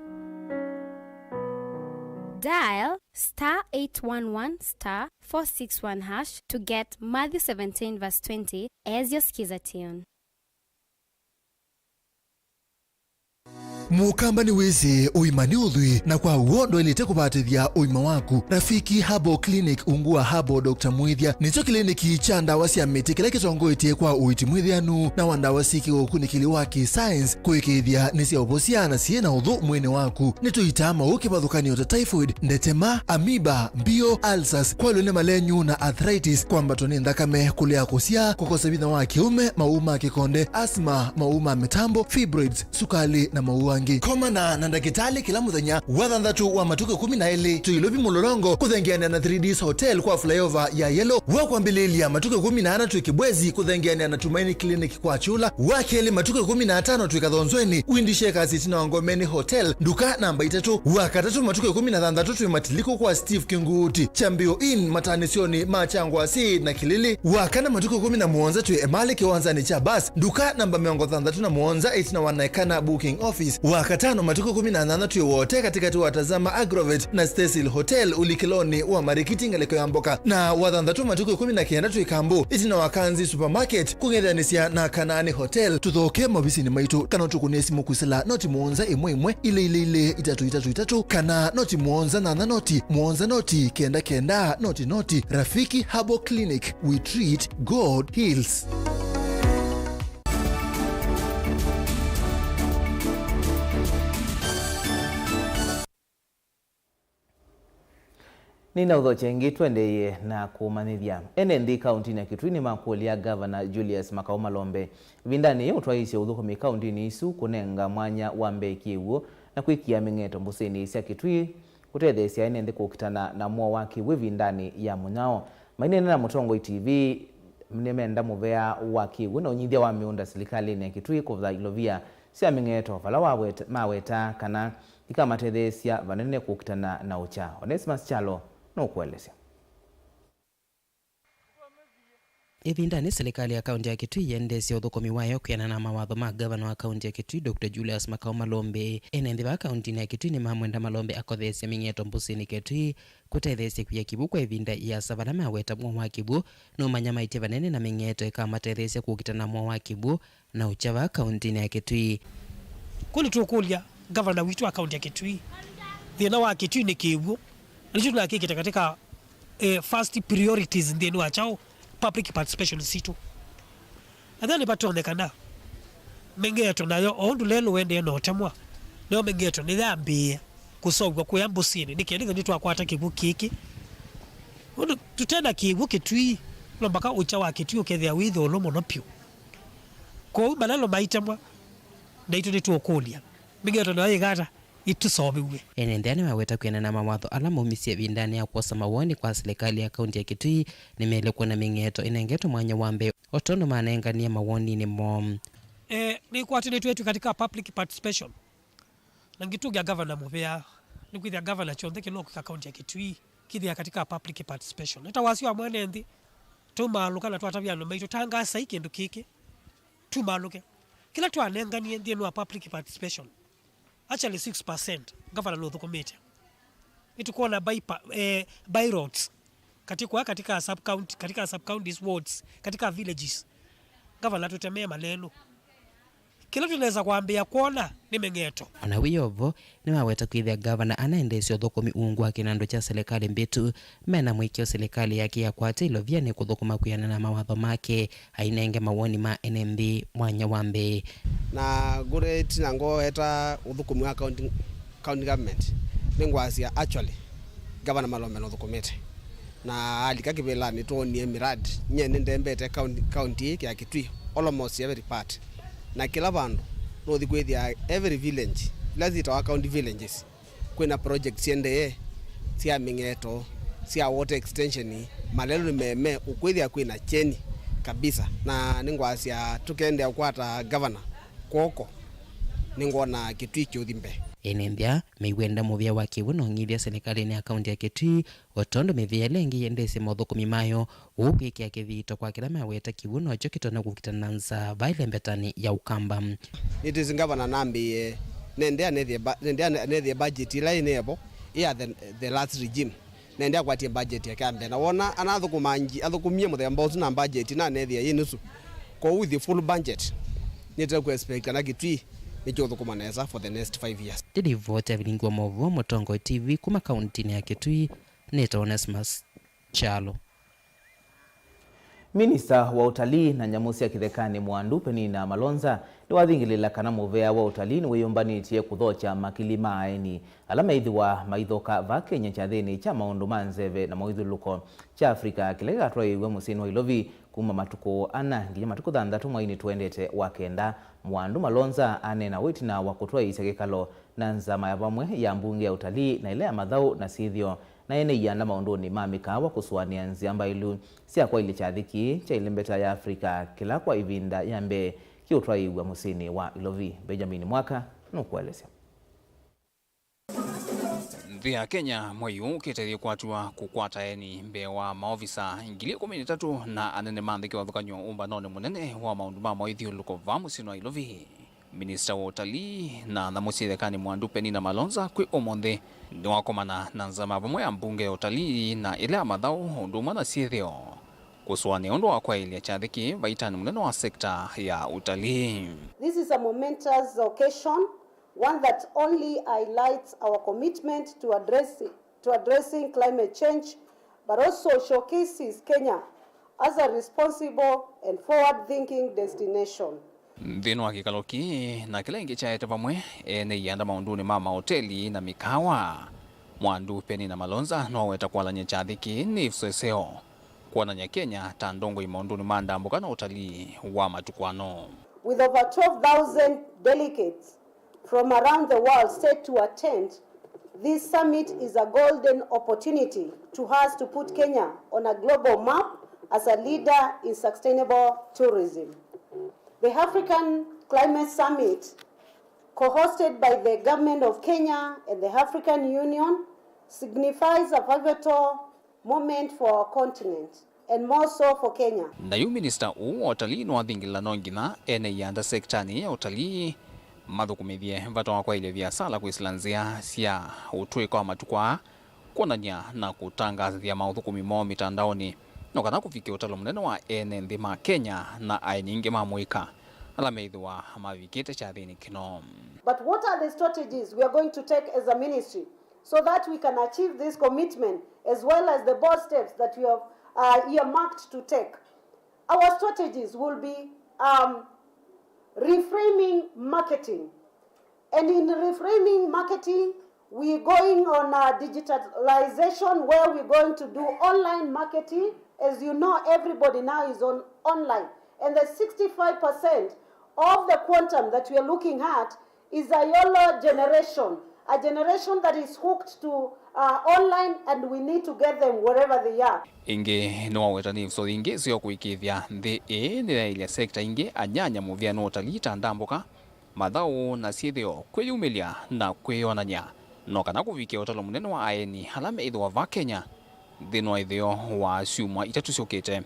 Dial star eight one one star four six one hash to get Matthew seventeen verse twenty as your Skiza tune. Mũkamba nĩwĩsĩ ũima nĩ ũthwii, na kwa w'o ndwaĩlĩte kũvatĩthya ũima waku. Rafiki Herbal Clinic ungu wa Herbal Doctor Mwĩthya nĩkyo kĩliniki kya ndawa sya mĩtĩ kĩla kĩtongoetye kwa ũiiti mwĩthĩanu na wa ndawa syĩ kĩũkunĩkĩli wa kĩ-science kũĩkĩĩthya nĩsyaũvosya na syĩ na ũthũ mwĩĩnĩ waku. Nĩtũitaa maũũ kĩvathũkany'o ta typhoid, ndetema, amoeba, mbio, ulcers, kwalw'a nĩ malenyu na arthritis, kwambatwa nĩ nthakame, kũlea kũsyaa, kũkosa vinya wa kĩũme, maũũ ma kĩkonde, asthma, maũũ ma mĩtambo, fibroids, sukalĩ, na maũũ angĩ. Komana na ndakĩtalĩ kĩla mũthenya wa thanthatũ wa matukũ ĩkũmi na elĩ twĩ Ilovi Mũlolongo kũthengeanĩa na three Ds Hotel kwa flyover ya Yellow wa kwambĩlĩĩlya, matukũ ĩkũmi na ana twĩ Kibwezi kũthengeanĩa na Tumaini Clinic kwa Kyũla, wa kelĩ matukũ ĩkũmi na atano twĩ Kathonzweni, Windy Shakers ĩtina wa Ngomeni Hotel, nduka namba itatũ, wa katatũ matukũ ĩkũmi na thanthatũ twĩ Matilikũ kwa Steve Kĩnguuti, Kyambĩo Inn, matanĩsyonĩ ma Kyangwasi na Kĩlĩlĩ, wa kana matukũ ĩkũmi na mũonza twĩ Emali kĩwanzanĩ kya bus, nduka namba mĩongo thanthatũ na mũonza ĩtina wa Naikana Booking Office, wa katano matukũ ĩkũmi na nyanya twĩ Wote katĩkatĩ wa Tazama Agrovet na Stacyl Hotel ũlikĩlonĩ wa Marikiti ngalĩko ya mboka, na wa thanthatũ matukũ ĩkũmi na kenda twĩ Kambũ ĩtina wa Kanzi Supermarket kũng'ethanĩsya na Kanaani Hotel. Tũthoke maovisinĩ maitũ kana ũtũkũnĩe simũ kwĩsĩla noti mũonza ĩmwe ĩmwe ilĩ ilĩ ilĩ itatũ itatũ itatũ kana noti mũonza nyanya noti mũonza noti kenda kenda noti noti. Rafiki Herbal Clinic, we treat, God heals. Nĩnaũthokya ĩngĩ, tũendeeye na kũmanyĩthya. Ene nthĩ kaũntĩnĩ ya Kitui nĩmakũlya Ngavana Julius Makau Malombe ĩvindanĩ yĩĩ ũtwaĩĩsye ũthũkũmi kaũntĩnĩ isu kũnenga mwanya wa mbee kĩw'ũ na kwĩkĩa mĩng'eto mbũsĩnĩ sya Kitui kũtetheesya ene nthĩ kũkitana na mũo wa kĩw'ũ ĩvindanĩ ya mũnyao. Maineena na Mũtongoi T V, nĩmenda mũvea wa kĩw'ũ na ũnyithya wa mĩũnda silikalĩnĩ ya Kitui kũvatha ilovia sya mĩng'eto, vala wawet-, maweta kana ikamatetheesya vanene kũkitana na ũkya. Onesimus Kyalo nũkũelesya. Ĩvindanĩ silikalĩ ya kaũntĩ ya Kitui yĩendeesya ũthũkũmi wayo kwĩanana na mawatho ma ngavana wa kaũntĩ ya Kitui, Doctor Julius Makau Malombe, ene nthĩ vaa kaũntĩnĩ ya Kitui nĩmamwenda Malombe akotheesye mĩng'eto mbũsĩnĩ Kitui kũtetheesya kwia kĩw'ũ kwa ĩvinda ĩasa vala maweta mũo wa kĩw'ũ nũmanyamaĩtye vanene na mĩng'eto ĩkamatetheesya kũkitana na mũo wa kĩw'ũ na ũkya vaa kaũntĩnĩ ya Kitui. Kũu nĩtũkũlya ngavana witũ wa kaũntĩ ya Kitui, thĩna wa Kitui nĩ kĩw'ũ, na nĩkyo tũnakĩkĩte katika, eh, first priorities nthĩnĩ wa kyaũ, public participation sitũ. Na then nĩvatonyekana mĩng'eto nayo, o ũndũ lelũ ũendee na ũtemwa, nayo mĩng'eto nĩyambĩĩe kũseũvw'a kũya mbũsĩnĩ, nĩ kenda ĩthe nĩtwakwata kĩw'ũ kĩkĩ. Ũndũ tũte na kĩw'ũ Kitui, no mpaka ũkya wa Kitui ũkethĩa wĩ ĩũlũ mũno vyũ. Kwoou malelũ maitemwa, naitũ nĩtũũkũlya, mĩng'eto nayo ĩkata ĩtũseũvĩw'e. Ene nthĩ aa nĩmaweta kwĩanana na mawatho ala maumisye ĩvindanĩ ya kwosa mawoni kwa silikalĩ ya kaũntĩ ya Kitui, nĩmaĩle kwona mĩng'eto ĩnengetwe mwanya wa mbee, o tondũ manenganie mawoninĩ moo. Eh, nĩkwatanĩtw'e twĩ katika public participation. Na ngĩtũngĩa ngavana mũvea, nĩkwĩthĩa ngavana kyonthe kĩla ũkwĩka kaũntĩ ya Kitui kĩthĩawa katika public participation. Nĩ ta wasya wa mwene nthĩ, tũmaalũka na twatavya andũ maitũ, tangaasai kĩndũ kĩkĩ, tumaalũke. Kĩla twanenganie nthĩnĩ wa public participation, actually six percent, ngavana nũthũkũmĩte. Nĩtũkwona by pa-, eh, by roads, katika, katika sub county, katika sub counties, wards, katika villages. Ngavana tũtemee malelũ. Kĩla tũnesa kwambĩĩa kwona nĩ mĩng'eto. O na wĩ o vo, nĩmaweta kwĩthĩa ngavana anaendeesya ũthũkũmi ungu wa kĩnandũ kya silikalĩ mbĩtu, mena mũĩkĩĩo silikalĩ yake yakwata ilovia nĩkũthũkũma kwĩanana na mawatho make, ainenge mawoni ma ene nthĩ mwanya wa mbee. Na ngũre ĩtina ngoo eta ũthũkũmi wa county, county government, nĩngwasya actually, Gavana Malombe nũthũkũmĩte. Na alika kĩvĩlanĩ, twonie miradi. Nyie nĩndembete county, county ĩĩ ya Kitui, almost every part. Na kĩla vandũ, nũthi kwĩthĩa every village, ila syĩtawa county villages, kwĩna project syendee, sya mĩng'eto, sya water extension, malelũ nĩ meme, ũkwĩthĩa kwĩna kyeni kabisa. Na nĩngwasya tũkendea kũkwata gavana kw'oko, nĩngwona Kitui kĩũthi mbee. Ene nthĩ aa meiwenda mũvea wa kĩw'ũ na ũng'ithya silikalĩnĩ ya kaũntĩ ya Kitui, o tondũ mĩvĩa ĩla ĩngĩ yĩendeesye mothũkũmi mayo, ũu kwĩkĩa kĩthito kwa kĩla maweta kĩw'ũ nokyo kĩtonya kũkitana na nzaa vaa ĩlembetanĩ ya Ũkamba. Nĩtwĩsĩ ngavana nambĩĩe, nendea nethĩe ba-, nendea ne-, nethĩe budget ĩla ĩnevo, Yeah, the, the last regime. Na ĩndĩ akwatie budget yake ya mbee. Na wona anathũkũma nji-, athũkũmie mũthemba ũsu na budget na anethĩa yĩ nusu. Kwoou the full budget nĩte ku expect kana Kitui nĩkĩũthũkũma nesa for the next five years. Ndĩ ripoti ya Vilingi wa Maũvoo, Mũtongoi T V, kuma kauntinĩ ya Kitui, nĩtawa Onesmus Kyalo. Minista wa ũtalii na nyamũ sya kĩthekanĩ Mwandu Penina Malonza nĩwathingĩlĩĩla kana mũvea wa ũtalii nĩwĩyũmbanĩtye kũthokya makili ma aeni ala methĩwa maithoka vaa Kenya kyathĩnĩ kya maũndũ ma nzeve na mũithyũlũlũko kya Africa kĩla kĩkatwaĩĩw'a mũsyĩnĩ wa Ilovi kuma matukũ ana nginya matukũ thanthatũ mweinĩ tũendete wa kenda. Mwandu Malonza aneena ũu ĩtina wa kũtwaĩĩsya kĩkalo na nzama ya vamwe ya mbunge ya ũtalii na ĩla ya mathaũ na syĩthĩo na ene ianda maũndũnĩ ma mĩkaawa kũsũanĩa nzĩa mbaĩlu sya kwaĩlya kyathĩ kĩĩ kya ĩlembeta ya Africa kĩla kwa ĩvinda ya mbee kĩũtwaĩĩw'a mũsyĩnĩ wa Ilovi. Benjamin Mwaka nũkũelesya. Nthĩ ya Kenya mwei ũũ ũkĩte yĩkwatw'a kũkwata eni mbee wa maovisa ngili ĩkũmi na itatũ na anene ma nthĩ kĩvathũkany'o ũmbanonĩ mũnene wa maũndũ ma mũithyũlũlũko vaa mũsyĩnĩ wa Ilovi. Minista wa ũtalii na nyamũ sya ĩthekanĩ Mwandu Penina Malonza kwĩ ũmũnthĩ nĩwakomana na nzama vamwe ya mbunge ya ũtalii na ĩla ya mathaũ ũndũ ũmwe na syĩthĩo kũsũanĩa ũndũ wa kwaĩlya kyathĩ kĩĩ vaitanĩ mũnene wa sekta ya ũtalii. This is a momentous occasion, one that only highlights our commitment to addressing, to addressing climate change, but also showcases Kenya as a responsible and forward-thinking destination. Nthĩnĩ wa kĩkalo kĩĩ na kĩla ĩngĩ kyaete vamwe ene ianda maũndũnĩ ma maoteli na mĩkaawa, Mwandu Penina Malonza noweta kwalany'a kyathĩ kĩĩ nĩ ĩseseo kwonany'a Kenya ta ndongoi maũndũnĩ ma ndambũka na ũtalii wa matukũ ano. With over twelve thousand delegates from around the world set to attend, this summit is a golden opportunity to us to put Kenya on a global map as a leader in sustainable tourism. The African Climate Summit, co-hosted by the Government of Kenya and the African Union, signifies a pivotal moment for our continent, and more so for Kenya. Na yu minista ũũ wa ũtalii nĩwathingĩlĩla no nginya ene ianda sektanĩ ya ũtalii mathũkũmĩthye vata wa kwaĩlya viasala kwĩsĩla nzĩa sya ũtũĩka wa matukũ aa, kwonany'a na kũtangathĩthya maũthũkũmi moo mĩtandaonĩ, no kana kũvikĩa ũtalo mũnene wa ene nthĩ ma Kenya na aeni aingĩ ma mũika ala methĩwa mavikĩte kyathĩnĩ kĩno. But what are the strategies we are going to take as a ministry so that we can achieve this commitment as well as the bold steps that we have, uh, earmarked to take? Our strategies will be, um, reframing marketing. And in reframing marketing, we're going on a digitalization where we're going to do online marketing. As you know, everybody now is on online. And the sixty-five percent of the quantum that we are looking at is a YOLO generation, a generation that is hooked to, uh, online, and we need to get them wherever they are. Ĩngĩ nĩwawetanie ivisa ingĩ syo kũĩkĩĩthya nthĩ ĩĩ nĩyaĩlya sekta ingĩ anyanya mũvea nĩ ũtalii ta ndambũka, mathaũ na syĩthĩo, kwĩyumĩlya na kwĩyonany'a, no kana kũvikĩa ũtalo mũnene wa aeni ala methĩwa vaa Kenya nthĩnĩ wa ĩtheo wa syumwa itatũ syũkĩte.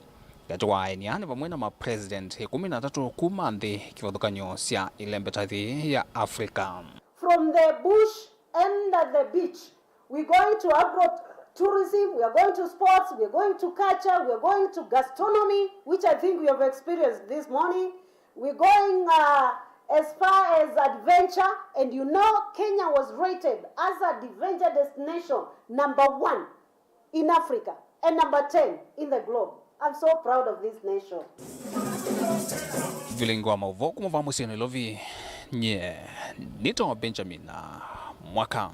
Katĩ wa aeni aa nĩ vamwe na ma president ĩkũmi na atatũ kuma nthĩ kĩvathũkany'o sya ĩlembeta yĩĩ ya Africa. From the bush under the beach, we're going to agro tourism, we are going to sports, we are going to culture, we are going to gastronomy, which I think we have experienced this morning. We're going, uh, as far as adventure, and you know Kenya was rated as an adventure destination number one in Africa and number ten in the globe. I'm so proud of this nation. Vilingi wa maũvoo kuma vaa mũsyĩ Nairobi, nyie nĩtawa Benjamin Mwaka.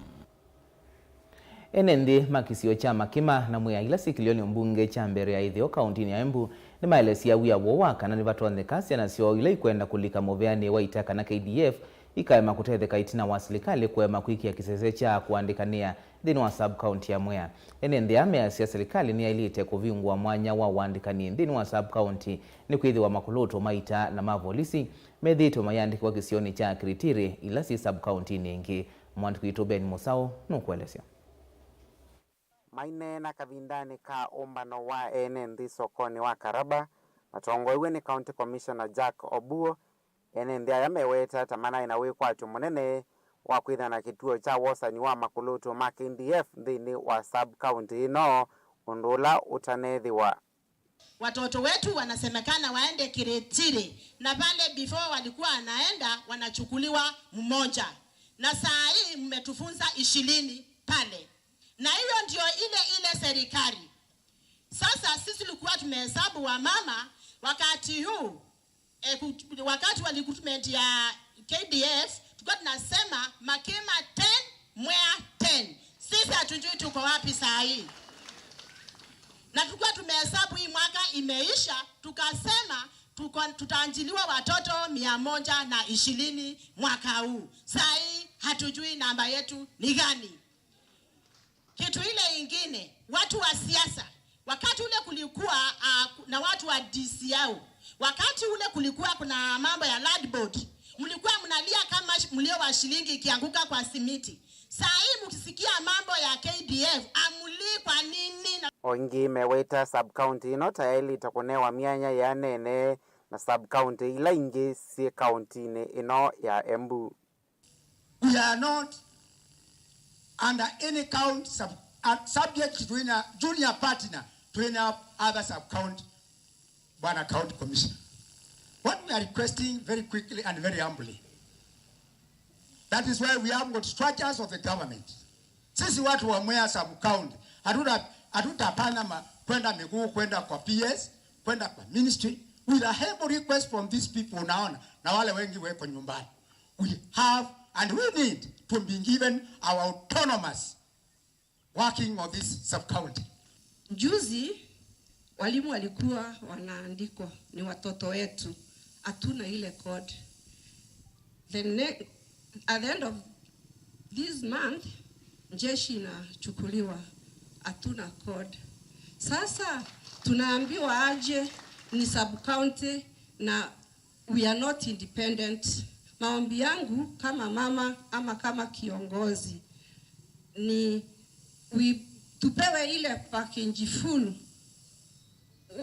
Ene nthĩ ma kĩsio kya Makima na Mwea ila syĩ kĩlĩonĩ mbunge kya mbere ya ĩtheo kaũntĩnĩ ya Embu nĩmaelesya wia woo wa kana nĩvatonyeka syana syoo ila ikwenda kũlika mũveanĩ wa ita kana K D F ikaema kũtetheka ĩtina wa silikalĩ kũema kwĩkĩa kĩsese kya kũandĩkanĩa nthĩnĩ wa sub-county ya Mwea. Ene nthĩ aa measya silikalĩ nĩyaĩlĩte kũvingũa mwanya wa ũandĩkani nthĩnĩ wa sub-county nĩkwĩthĩwa makulũtũ ma ita na ma volisi methĩĩtwe mayĩandĩkĩwa kĩsionĩ kya Kiritiri ila syĩ sub-county-inĩ ĩngĩ. Mwandĩki witũ Ben Mũsaũ nũkũelesya. Maineena kavindanĩ ka ũmbano wa ene nthĩ sokonĩ wa Karaba, matongoew'e nĩ County Commissioner Jack Obuo, ene nthĩ aya meweta ta manaĩ na wĩkwatyo mũnene wa kwĩthĩa na kĩtuo kya wosani wa makulutũ ma K D F nthĩnĩ wa sub-county ĩno, ũndũ ũla ũtanethĩwa. Watoto wetu wanasemekana waende Kiritiri, na pale before walikuwa wanaenda wanachukuliwa mmoja, na saa hii mmetufunza ishirini pale, na hiyo ndio ile ile serikali. Sasa sisi tulikuwa tumehesabu wamama wakati huu, eh, kut-, wakati wa recruitment ya K D F, tulikuwa tunasema Makima ten, Mwea ten. Sisi hatujui tuko wapi saa hii. Na tulikuwa tumehesabu hii mwaka imeisha, tukasema tuko, tutaanjiliwa watoto mia moja na ishirini mwaka huu. Saa hii hatujui namba yetu ni gani. Kitu ile ingine, watu wa siasa, wakati ule kulikuwa, ah, na watu wa D C I, wakati ule kulikuwa kuna mambo ya land board, mlikuwa mnalia kama sh-, mlio wa shilingi ikianguka kwa simiti. Saa hii mkisikia mambo ya K D F, amulii kwa nini? Na o ĩngĩ meweta sub-county ĩno ta yaĩlĩte kũnewa myanya ĩanene na sub-county ila ingĩ syĩ kauntinĩ ĩno ya Embu. We are not under any count sub-, uh, subject to any junior partner to any other sub-county, Bwana County Commissioner. What we are requesting very quickly and very humbly, that is why we have got structures of the government. Sisi watu wa Mwea sub-county, hatuta-, hatutapanda ma-, kwenda miguu, kwenda kwa P S, kwenda kwa ministry. With a humble request from these people, unaona, na wale wengi weko nyumbani. We have and we need to be given our autonomous working of this sub-county. Juzi, walimu walikuwa wanaandikwa, ni watoto wetu. Hatuna ile code. The ne-, at the end of this month, jeshi inachukuliwa. Hatuna code. Sasa tunaambiwa aje ni sub-county na we are not independent. Maombi yangu kama mama ama kama kiongozi ni we, tupewe ile package full.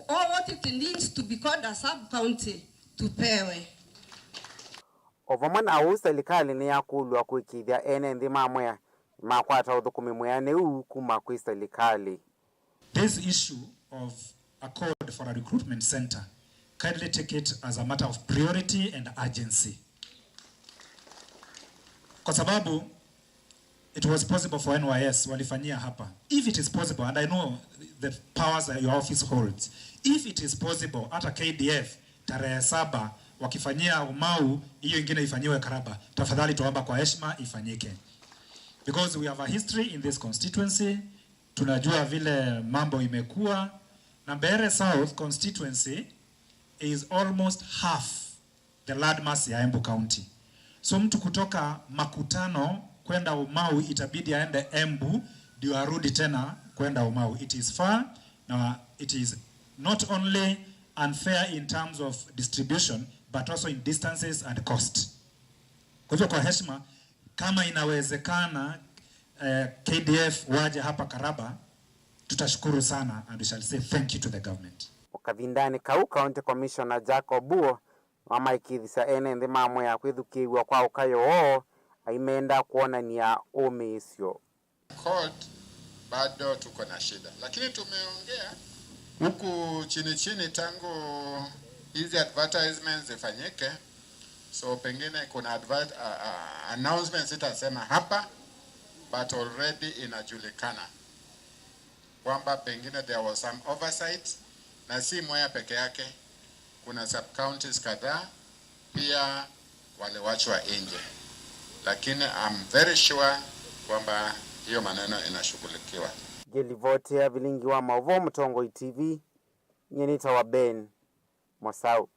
All what it needs to be called a sub-county, tupewe. O vamwe na ũu, silikalĩ nĩyakũlw'a kũĩkĩĩthya ene nthĩ ma Mwea nĩmakwata ũthũkũmi mwĩanĩu kuma kwĩ silikalĩ. This issue of a code for a recruitment center, kindly take it as a matter of priority and urgency. Kwa sababu it was possible for N Y S, walifanyia hapa. If it is possible, and I know the powers that your office holds, if it is possible, hata K D F tarehe saba wakifanyia Umau, hiyo ingine ifanyiwe Karaba, tafadhali tuomba kwa heshima ifanyike. Because we have a history in this constituency, tunajua vile mambo imekuwa. Na Mbeere South constituency is almost half the landmass ya Embu County. So mtu kutoka Makutano kwenda Umau itabidi aende Embu ndio arudi tena kwenda Umau. It is far, na it is not only unfair in terms of distribution, but also in distances and cost. Kwa hivyo, kwa heshima, kama inawezekana, eh, K D F waje hapa Karaba, tutashukuru sana and we shall say thank you to the government. O kavindanĩ kau, County Commissioner Jack Obuo nĩwamaĩkĩĩthisya ene nthĩ ma Mwea kwĩthukĩĩw'a kwa ũkayo woo, aimenda kwonany'a ũmĩĩsyo. Court bado tuko na shida, lakini tumeongea huku chini chini tangu hizi advertisements zifanyike. So pengine kuna advert, uh, uh, announcements sitasema hapa, but already inajulikana kwamba pengine there was some oversight, na si Mwea peke yake, kuna sub-counties kadhaa pia waliwachwa nje, lakini I'm very sure kwamba hiyo maneno inashughulikiwa. Ngĩlivoti ya vilingi wa maũvoo Mũtongoi T V, nyie nĩtawa Ben Mosau.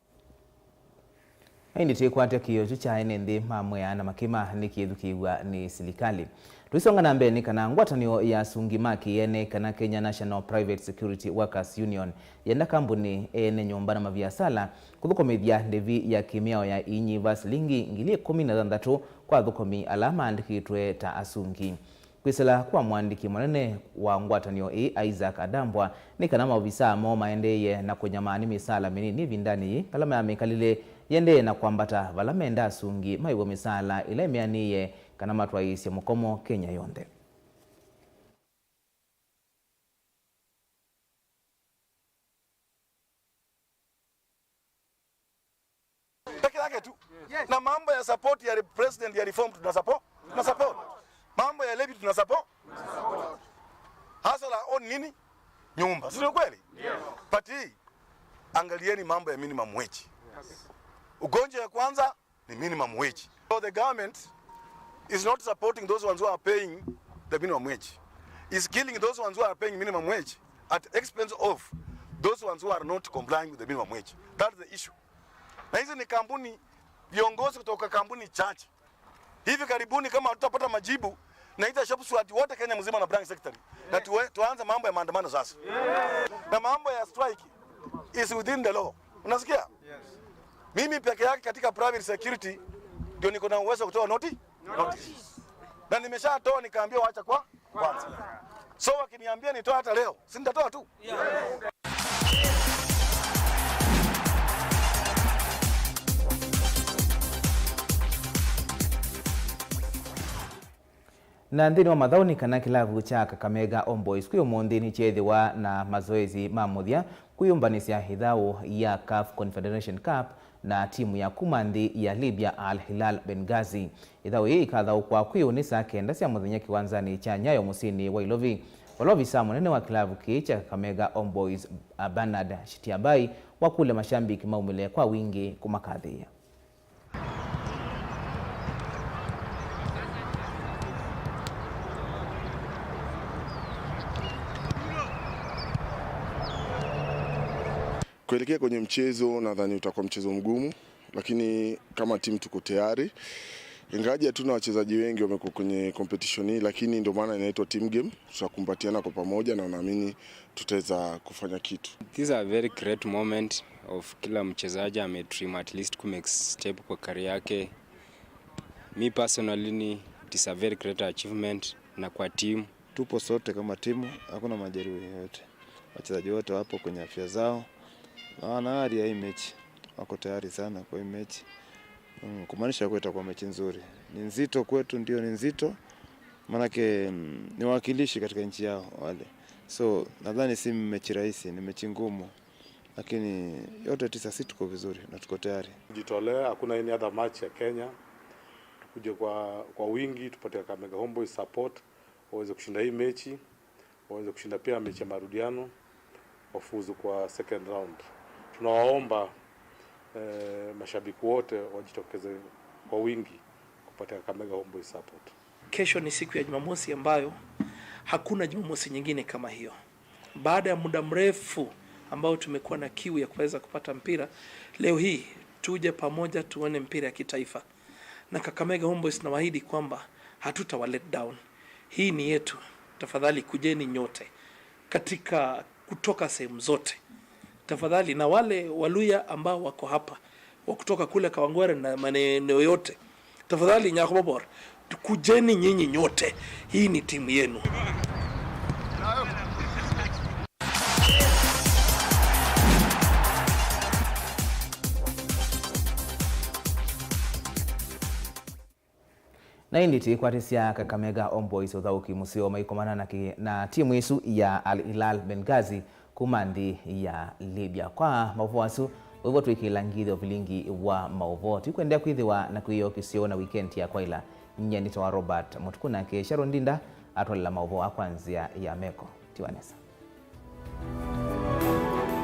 Ĩndĩ twĩkwatya kĩĩo kyu kya ene nthĩ ma Mwea na Makima nĩkĩthukĩĩw'a nĩ silikalĩ. Tũisonga na mbee nĩ kana ngwatanĩo ya asungi ma kĩene kana Kenya National Private Security Workers Union yenda kambuni, ene nyũmba na maviasala kũthũkũmĩthya ndĩvi ya kĩmĩao ya iinyiva silingi ngili ĩkũmi na thanthatũ kwa athũkũmi ala maandĩkĩtwe ta asungi. Kwĩsĩla kwa mwandĩki mũnene wa ngwatanĩo ĩĩ, Isaac Adambwa, nĩ kana maovisaa moo maendeeye na kũnyamaa nĩ mĩsaala mĩnini ĩvindanĩ yĩĩ, ngalama ya mĩkalĩle yĩendeee na kwambata, vala menda asungi maĩw'e mĩsaala ĩla ĩmĩanĩĩe kana matwaĩĩsye mũkomo Kenya yonthe. Peke yake tu. Na mambo ya support ya re-, president ya reform tuna support. Tuna support. Mambo ya levy tuna support. Hustler own nini? Nyumba. Si ndio kweli? But hii, angalieni mambo ya minimum wage. Ugonjwa ya kwanza ni minimum wage. So the government is not supporting those ones who are paying the minimum wage. Is killing those ones who are paying minimum wage at expense of those ones who are not complying with the minimum wage. That's the issue. Na hizi ni kampuni, viongozi kutoka kampuni chache. Hivi karibuni, kama hatutapata majibu, naita Shop Swati wote Kenya mzima na branch secretary. Na tuwe, tuanze mambo ya maandamano sasa. Na mambo ya strike is within the law. Unasikia? Mimi peke yake katika private security ndio niko na uwezo wa kutoa noti-, notice. Na nimeshatoa, nikaambia waacha kwa kwanza. So wakiniambia nitoa hata leo, si nitatoa tu? Na nthĩnĩ wa mathaũ nĩ kana kĩlavu kya Kakamega Homeboys kwĩ ũmũnthĩ nĩkyeethĩwa na mazoezi ma mũthya kwĩyũmbanĩsya ĩthaũ ya CAF Confederation Cup na timu ya kuma nthĩ ya Libya, Al Hilal Benghazi. Ĩthaũ yĩĩ ĩkathaũkwa kwĩ ũnĩ saa kenda sya mũthenya kĩwanzanĩ kya Nyayo mũsyĩnĩ wa Ilovi. Vala ovisa mũnene wa kĩlavu kĩĩ kya Kakamega Homeboys, a, Bernard Shitiabai, wakũlya mashambiki maumĩle kwa wingĩ kũmakathĩĩa. Kuelekea kwenye mchezo, nadhani utakuwa mchezo mgumu, lakini kama timu tuko tayari. Ingawaje hatuna wachezaji wengi wamekuwa kwenye competition hii, lakini ndio maana inaitwa team game. Tutakumbatiana kwa pamoja na naamini tutaweza kufanya kitu. These are very great moment of kila mchezaji ame dream at least ku make step kwa career yake. Me personally, ni, it is a very great achievement na kwa team. Tupo sote kama timu, hakuna majeruhi yoyote. Wachezaji wote wapo kwenye afya zao na wana ari ya hii mechi, wako tayari sana kwa hii mechi. Mm, kumaanisha kuwa itakuwa mechi nzuri. Ni nzito kwetu, ndio ni nzito, maanake, mm, ni wawakilishi katika nchi yao wale. So nadhani si mechi rahisi, ni mechi ngumu, lakini yote tisa, si tuko vizuri na tuko tayari. Jitolea, hakuna any other match ya Kenya. Tukuje kwa, kwa wingi, tupatie Kakamega Homeboys support, waweze kushinda hii mechi, waweze kushinda pia mechi ya marudiano, wafuzu kwa second round. Tunawaomba, eh, mashabiki wote wajitokeze kwa wingi kupatia Kakamega Homeboys support. Kesho ni siku ya Jumamosi ambayo hakuna Jumamosi nyingine kama hiyo. Baada ya muda mrefu ambao tumekuwa na kiu ya kuweza kupata mpira, leo hii tuje pamoja tuone mpira ya kitaifa. Na Kakamega Homeboys, nawaahidi kwamba hatutawa let down. Hii ni yetu. Tafadhali kujeni nyote katika, kutoka sehemu zote. Tafadhali, na wale Waluya ambao wako hapa, wa kutoka kule Kawangware na maeneo yote, tafadhali, nyakubobor, kujeni nyinyi nyote. Hii ni timu yenu. Na ĩndĩ tĩkwatĩsya Kakamega Homeboys ũthaũki mũseo maikomana na, kĩ, na timu ĩsu ya Al Hilal Benghazi kuma nthĩ ya Libya. Kwa maũvoo asu, ũivo twĩkĩla ngithyo vilingi wa maũvoo. Tũkwendea kwĩthĩwa na kwĩyoo kĩseo na weekend ya kwaĩla. Nyie nĩtawa Robert Mũtuku, nake Sharon Ndinda atwalela maũvoo aa kwa nzĩa ya meko. Tiwa nesa.